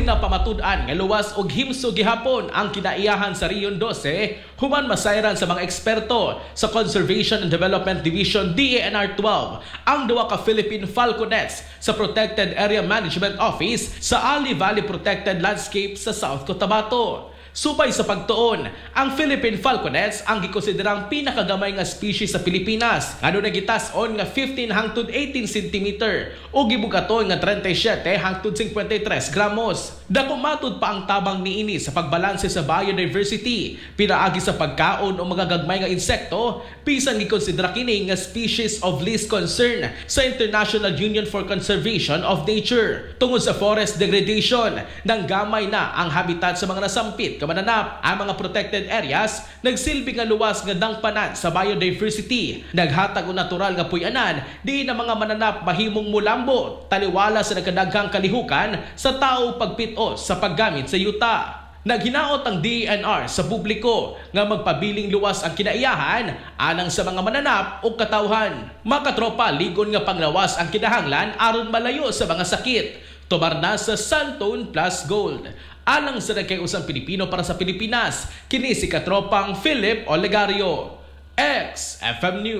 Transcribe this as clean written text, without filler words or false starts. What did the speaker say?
Napamatud-an nga luwas og himsog gihapon ang kinaiyahan sa Region 12 human masayran sa mga eksperto sa Conservation and Development Division DENR 12 ang duha ka Philippine Falconets sa Protected Area Management Office sa Ali Valley Protected Landscape sa South Cotabato. Subay sa pagtuon, ang Philippine Falconets ang gikonsiderang pinakagamay nga species sa Pilipinas nga adunay gitas-on nga 15 hangtod 18 cm o gibugaton nga 37 hangtod 53 gramos. Dako matud pa ang tabang niini sa pagbalanse sa biodiversity pinaagi sa pagkaon o mga gagmay nga insekto, bisan gikonsidera kini nga species of least concern sa International Union for Conservation of Nature. Tungod sa forest degradation, nanggamay na ang habitat sa mga nasampit ka mananap. Ang mga protected areas nagsilbi nga luwas nga dangpanan sa biodiversity, naghatag og natural nga puy-anan diin ang mga mananap mahimong mulambo taliwala sa nagkadaghang kalihukan sa tao pagpit-os sa paggamit sa yuta. Naghinaot ang DENR sa publiko nga magpabiling luwas ang kinaiyahan alang sa mga mananap o katawhan. Makatropa, ligon nga panglawas ang kinahanglan aron malayo sa mga sakit. Tumar na sa Santone Plus Gold. Alang sa nagkaiusang Pilipino para sa Pilipinas, kini si Katropang Philip Olegario. XFM News.